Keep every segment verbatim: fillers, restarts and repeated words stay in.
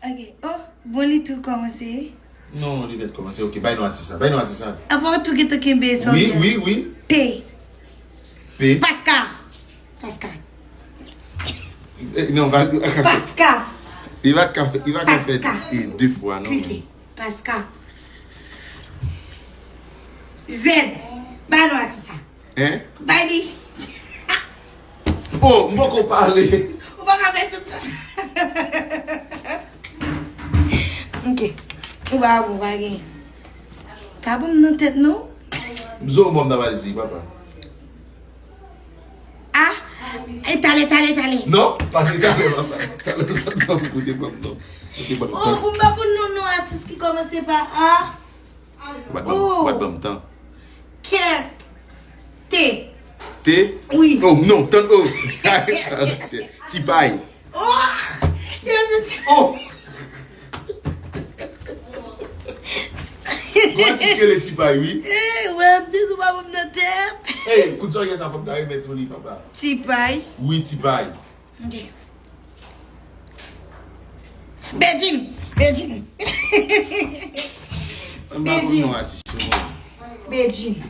Ok. Oh, bon, li tou kòmanse. Non, li mèt kòmanse. Ok, bay non atis la. Bay non atis la. Avan w tou gentan kenbe sa. Wi, wi, wi. P. P. Paska. Paska. Eh, non, pa, Paska. Li pa ka fè, li pa ka fè, Paska. Eh, de fwa, non. Klike. Paska. Z. Bay non atis la. Hein? Bay li. Oh, m poko pale. Ou pa ka fè tout sa. Ok. Ou pa bon, pa gen. Pa bon nan tèt, non? M zo bon, m ta pale di, papa. A? E tale, tale, tale. Non, pa gen tale, papa. Tale, sa nan pou kote, papa, non. Kote, papa. Oh, pou m pa konn non, non atis ki kòmanse pa A. Wat ban, oh. Wat ban m tan. Kèt. T. T? Wi. Oh, non, tann, oh. Ti pay. Oh! Yes, it's... Oh! Gwo atis ki rele Ti pay, wi. Eh, wè, m di tou pa ban m nan tèt. Hey, kout zòrye sa, fò m ta remèt ou li, papa. Ti pay. Wi, Ti pay. Ok. Bedjine, Bedjine. M pa konn non atis yo, non. Bedjine.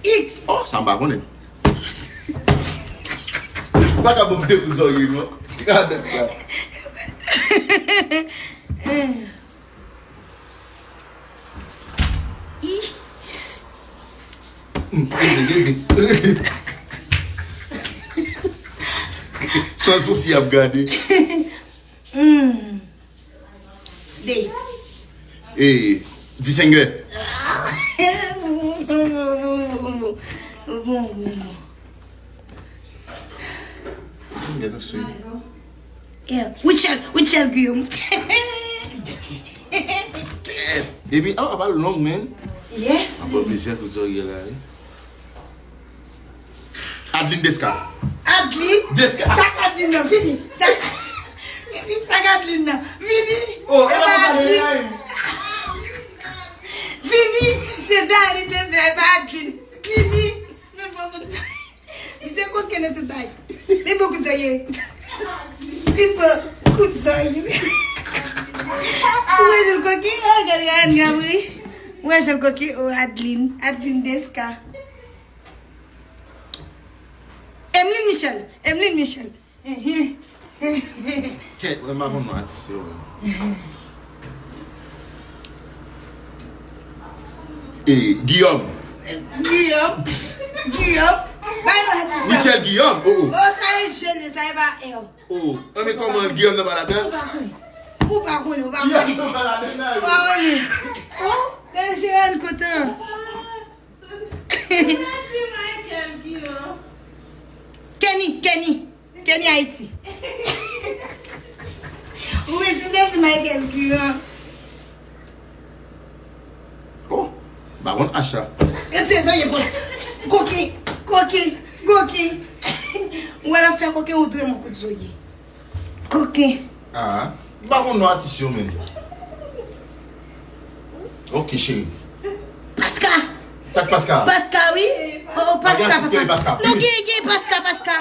X. Oh, sa m pa konnen. Ou pa ka ban m de kout zòrye, non. Gade sa. I. Hmm, rele, rele, rele. San sousi ap gade. Hmm. D. E, disengè. Bon, bon, bon. Disengè nan sou. Yeah. Rutshelle, Rutshelle Guillaume. Epi, a, a pa long, man. Yes. Anpil plizyè kout zòrye la, wi. Adeline Desca. Adeline? Desca. Sa k Adeline nan? Vini. Sa, vini, sa k Adeline nan? Vini. Oh, e pa Adeline. Vini, se Dani Desca, e pa Adeline. Vini. Men bon, bon, sa. Li se koken nan tout bagay. Li bon kout zòrye. Li bon kout zòrye. Ou wè jan l koken? Oh, gade, gade, gade, wi. Ou wè jan l koken? Oh, Adeline. Adeline Desca. Emeline Michel. Emeline Michel. Kèt, mwen pa konn non atis yo, mwen. E, Guillaume. Guillaume. Guillaume. Bay non atis la. Michel Guillaume. Oh, oh. Oh, sa e jene, sa e pa L. Oh, an men kòman Guillaume nan pa ladan? Ou pa konnen. Ou pa konnen, ou pa konnen. Guillaume nan pa ladan, nan. Ou pa konnen. Oh, gade Jeanne kontan. Kenny, Kenny, Kenny Haiti. Ou reziye di Michael Guillaume. Oh, Baron Asha. Yo te zòrye pou koki, koki, koki. Ou wè l ap fè koki ou dwe yon kout zòrye. Koki. Ah, m pa konn non atis yo, menm. Ok, cheri. Paska. Sa k Paska? Paska, wi. Oh, oh, Paska, papa. Paska. Non, gen, gen, Paska, Paska.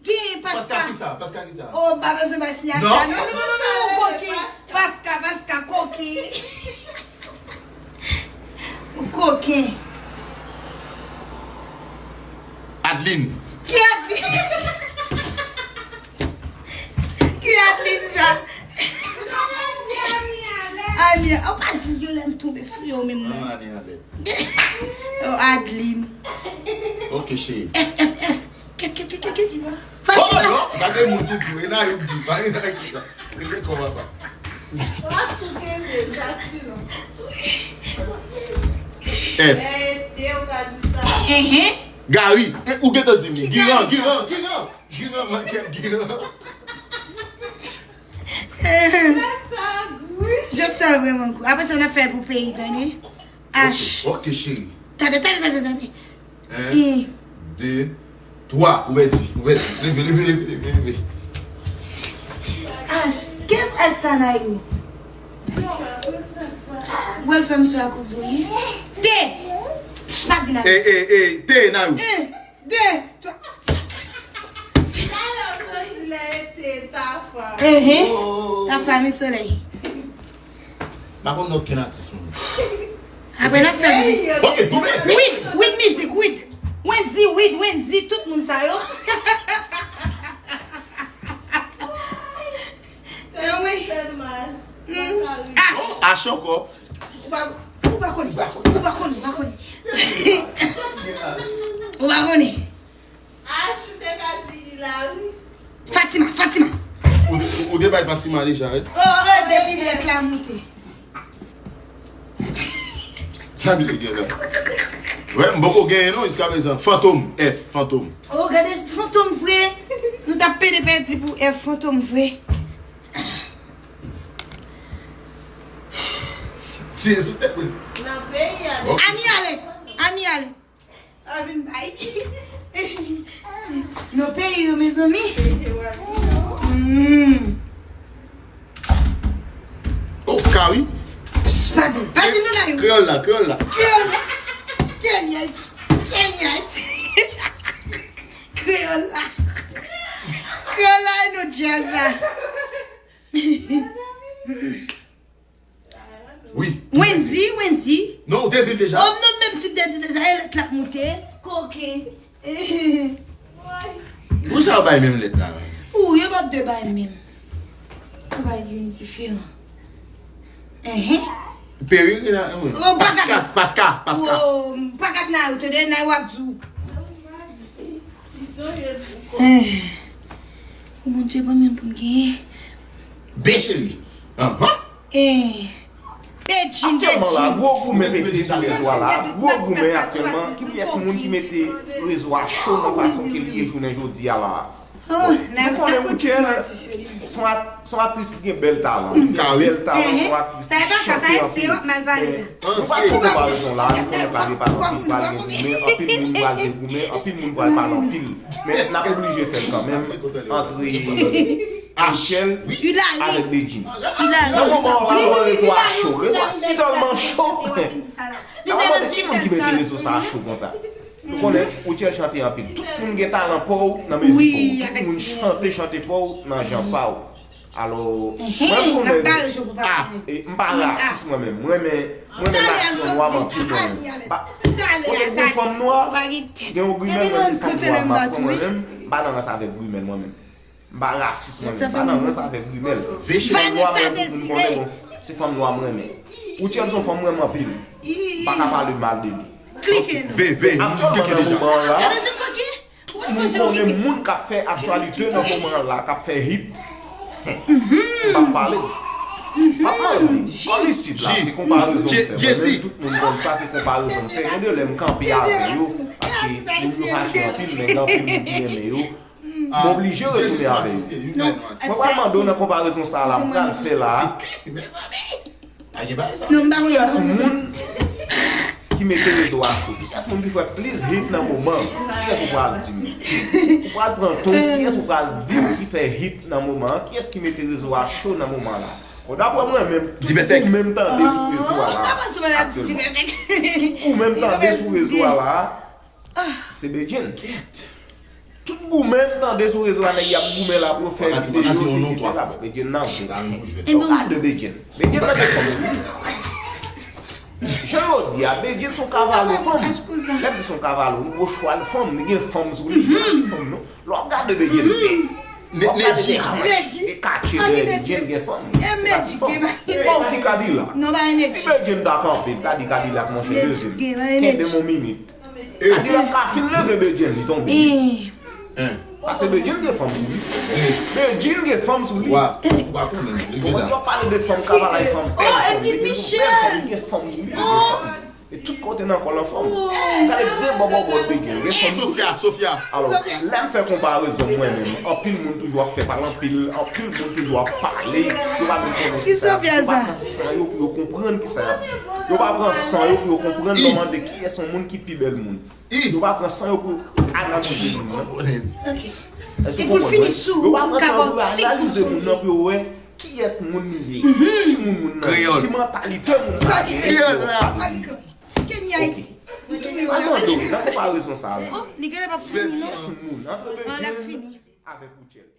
Gen, Paska. Paska kisa? Paska kisa? Oh, m pa bezwen bay siyati. Non. Non, non, non, non, non, koki. Paska, Paska, koki. Koki. Adeline. Ki Adeline? Ki Adeline sa? Ania, ou pa di yo lè m tonbe sou yo menm non. Ania, Ania. Oh, Adeline. Ok, cheri. F, F, F. Kèt, kèt, kèt, kèt, kèt. Fatima. Oh, non, gade moun ki di, e nan yo di, pa e nan yo di. Rete kò papa. F. Ehe. Gary, e, ou gentan di m li. Giran, Giran, Giran. Giran, Michael, Giran. Jwèt sa vrèman gou. Apre sa, n ap fè l pou peyi, tande. H. Ok, ok, cheri. Tande, tande, tande, tande. En, de, twa. Ou pèdi, ou pèdi. Leve, leve, leve, leve, leve. H. Kiyès H sa, Nayou? Ou pral fè m sou akoz ou ye. T. Pa di Nayou. E, e, e, T, Nayou. En, de, twa. Ehe. Tafa mi solèy. M pa konn okenn atis mwen. Apre n ap fè Wid. Ok, koupe. Wid, Wid mizik, Wid. Wendy, Wid, Wendy, tout moun sa yo. Anmwey. Ash ankò. Ou pa, ou pa konnen. Ou pa konnen, ou pa konnen. Ou pa konnen. Ash, ou te ka di Hilary. Fatima, Fatima. Ou, ou, ou te bay Fatima deja, wi. Oh, depi lèt la moute. Sa mizik gen la. Wè, m poko genyen non, jiska prezan. Fantom, F, Fantom. Oh, gade Fantom vre. Nou t ap pede pèdi pou F Fantom vre. Si, sou tèt mwen. Nan peyi a. Ok. Ani ale, Ani ale. A vin bay. Nan peyi yo, mezanmi. Hmm. Oh, Kawi. Psh, pa di, pa di nou la yo. Kreyòl la, kreyòl la. Kreyòl la. Kenyèt, kenyèt. Kreyòl la. Kreyòl la e nou djaz la. Wi. Wendy, Wendy. Non, ou te di l deja. Oh, non, menm si m te di deja, e lèt la moute. Koken. Pou sa yo bay menm lèt la, wi. Ou, yo pa t de bay menm. Yo bay youn diferan. Enhen. Peri, wi, la, wi. Oh, Paska, Paska, Paska. Oh, pa kat nan yo, tande, nan yo ap di w. Eh. Oh, Bondye, ban m youn pou m genyen. Becheri. Anhan. Eh. Bedjine, Bedjine. Aktyèlman la, gwo goumen pete sou rezo a la. Gwo goumen aktyèlman. Ki pyès moun ki mete rezo a cho nan fason ke li ye jounen jodi a la? Oh, nou konnen Rutshelle se yon at-, se yon aktris ki gen bèl talan. Li gen bèl talan, se yon aktris ki chante anpil. Men nou pa fè konparezon la, nou konnen pral gen pa anpil, pral gen goumen, anpil moun pral gen goumen, anpil moun pral pale anpil. Men n ap oblije fè l kanmenm, antre Rutshelle avèk Bedjine. Nan moman la, rezo a cho, rezo a si tèlman cho. N ap mande ki moun ki mete rezo sa a cho konsa. Nou konnen Rutshelle chante anpil. Tout moun gen talan pa w nan mizik pa w. Tout moun chante chante pa w nan jan pa w. Alò, mwen m sou nèg, e, m pa rasis mwen menm. Mwen renmen, mwen renmen nasyon nwa m anpil mwen menm. Pa, kote gon fanm nwa, gen yon grimèl, mwen se fanm nwa m ap pran mwen menm. M pa nan rans avèk grimèl mwen menm. M pa rasis mwen menm, m pa nan rans avèk grimèl. Fanm nwa mwen, tout moun konnen, bon, se fanm nwa m renmen. Rutshelle se yon fanm m renmen anpil. M pa ka pale mal de li. Klike non. Ve, ve, m klike deja. Aktyèlman nan moman an la, tout moun konnen moun k ap fè aktyalite nan moman an la, k ap fè hit. M p ap pale. M ap mande. Kòm isit la, se konparezon m fè. Mwen menm, tout moun konn sa, se konparezon m fè. Gen de lè m kanpe avè yo, paske moun yo fache anpil, men gen anpil moun ki renmen yo. M oblije retounen avè yo. Mwen pral mande w nan konparezon sa a la, m pral fè la a. Kiyès moun ki mete rezo a cho? Kiyès moun ki fè plis hit nan moman? Kiyès ou pral di m? Ou pral pran ton, kiyès ou pral di m ki fè hit nan moman an? Kiyès ki mete rezo a cho nan moman la? Bon, daprè mwen menm, tout goumen m tande sou rezo a la a, aktyèlman. Tout goumen m tande sou rezo a la a, se Bedjine. Tout goumen m tande sou rezo a, nèg y ap goumen la pou yo fè videyo, sesi, sela, bon, Bedjine nan vre. Yo ka de Bedjine. Bedjine nan de fanm. Jan yo di a, Bedjine se yon kavalo fanm. Lè m di se yon kavalo, yon gwo chwal fanm, li gen fanm sou li, li gen fanm non. Lè w ap gade Bedjine, w ap gade de hanch, de katye dèyè li, Bedjine gen fanm. Se pa ti fanm. Bon, m di Kadilak. Si Bedjine ta kanpe, m ta di Kadilak, monchè, leve m. Kenbe m yon minit. Kadilak ka fin leve Bedjine, li tonbe. Paske Bedjine gen fanm sou li. Bedjine gen fanm sou li. Ou pa konnen, li gen dam. Ou ap pale de fanm kavalay, fanm bèl fanm. Bedjine se yon bèl fanm, li gen fanm sou li, li gen fanm. E tout kote nan kò l an fanm. Gade de bò bò bò Bedjine, gen fanm sou li. Sofia, Sofia. Alò, lè m fè konparezon mwen menm, anpil moun toujou ap fè pale anpil, anpil moun toujou ap pale, yo pa menm konnen kisa y ap di, yo pa pran san yo pou yo konprann kisa y ap di. Yo pa pran san yo pou yo konprann, yo mande kiyès yon moun ki pi bèl moun. Yo pa pran san yo pou yo analize moun nan. Èske w konprann mwen? Yo pa pran san yo pou yo analize moun nan pou yo wè kiyès moun li ye, ki moun moun nan ye, ki mantalite moun sa a genyen pou yo pale. Kenny Haiti. Mwen mande w, nan konparezon sa a la, kiyès moun antre Bedjine avèk Rutshelle?